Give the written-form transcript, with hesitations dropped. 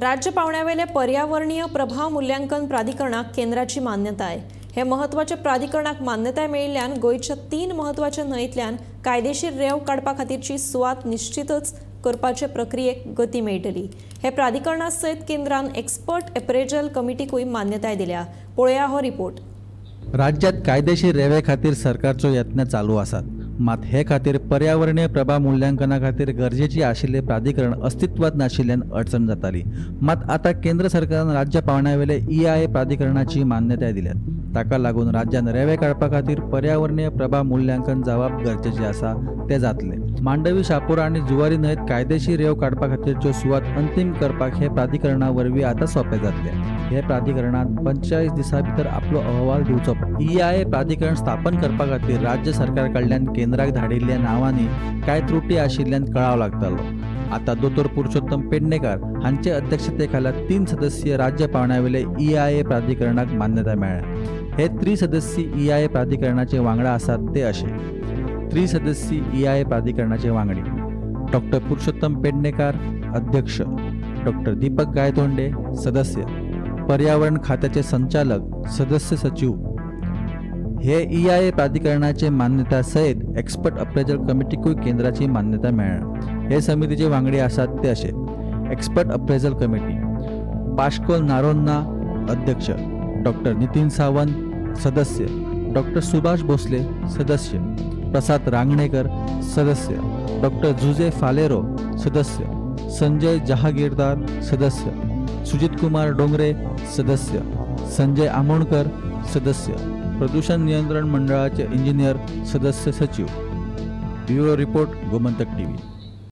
राज्य पावंड्यावेले पर्यावरणीय प्रभाव मूल्यांकन प्राधिकरणाक केंद्राची मान्यताय. हे महत्वाच्या प्राधिकरणाक मान्यताय मेळिल्ल्यान गोंयच्या 3 महत्वाच्या न्हंयतल्यान कायदेशीर रेंव काडपा खातीरची सुवात निश्चितच करपाचे प्रक्रियेक गती मेळटली. हे प्राधिकरणा सयत केंद्रान एक्सपर्ट एप्रेजल कमिटीकूय मान्यताय दिल्या. पळोवया हो रिपोर्ट. राज्यात कायदेशीर रेंवे खातीर सरकारचो यत्न चालू आसात. मात हे खातीर पर्यावरणीय प्रभाव मूल्यांकना खातीर गरजेची आशिल्ले प्राधिकरण अस्तित्वात नाशिल्ल्यान अडचण जाताली. मात आतां केंद्र सरकारान राज्य पावंड्यावेले EIA प्राधिकरणाची मान्यताय दिल्या. ताका लागून राज्यान रेंवे काडपा खातीर पर्यावरणीय प्रभाव मूल्यांकन जावप गरजेचें आसा तें जातलें. मांडवी, शापोरा आनी जुवारी न्हंयेत कायदेशीर रेंव काडपा खातीरच्यो सुवात अंतीम करपाक हे प्राधिकरणा वरवीं आतां सोंपें जातलें. हे प्राधिकरणान 45 दिसां भितर आपलो अहवाल दिवचो पडटा. EIA प्राधिकरण स्थापन करपा खातीर राज्य सरकार कडल्यान केंद्राक धाडिल्ल्या नांवांनी कांय त्रुटी आशिल्ल्यान कळाव लागतालो. आतां दोतोर पुरुषोत्तम पेडणेकर हांचे अध्यक्षतेखाला 3 सदस्यीय राज्य पावंड्यावेले EIA प्राधिकरणाक मान्यताय मेळ्ळ्या. हे त्रिसदस्यीय EIA प्राधिकरणाचे वांगडा आसात ते अशे. त्रिसदस्यीय EIA प्राधिकरणाचे वांगडी डॉक्टर पुरुषोत्तम पेडणेकर अध्यक्ष, डॉक्टर दीपक गायतोंडे सदस्य, पर्यावरण खात्याचे संचालक सदस्य सचिव. हे EIA प्राधिकरणाचे मान्यता सयत एक्सपर्ट अप्रेजल कमिटीकूय केंद्राची मान्यता मेळ्ळ्या. हे समितीचे वांगडी आसात ते अशे. एक्सपर्ट अप्रेजल कमिटी पाश्कोल नारोन्ना अध्यक्ष, डॉक्टर नितीन सावंत सदस्य, डॉक्टर सुभाष भोसले सदस्य, प्रसाद रांगणेकर सदस्य, डॉक्टर जुजे फालेरो सदस्य, संजय जहागीरदार सदस्य, सुजित कुमार डोंगरे सदस्य, संजय आमोणकर सदस्य, प्रदूषण नियंत्रण मंडळाचे इंजिनियर सदस्य सचिव. Bureau report, Gomantak TV.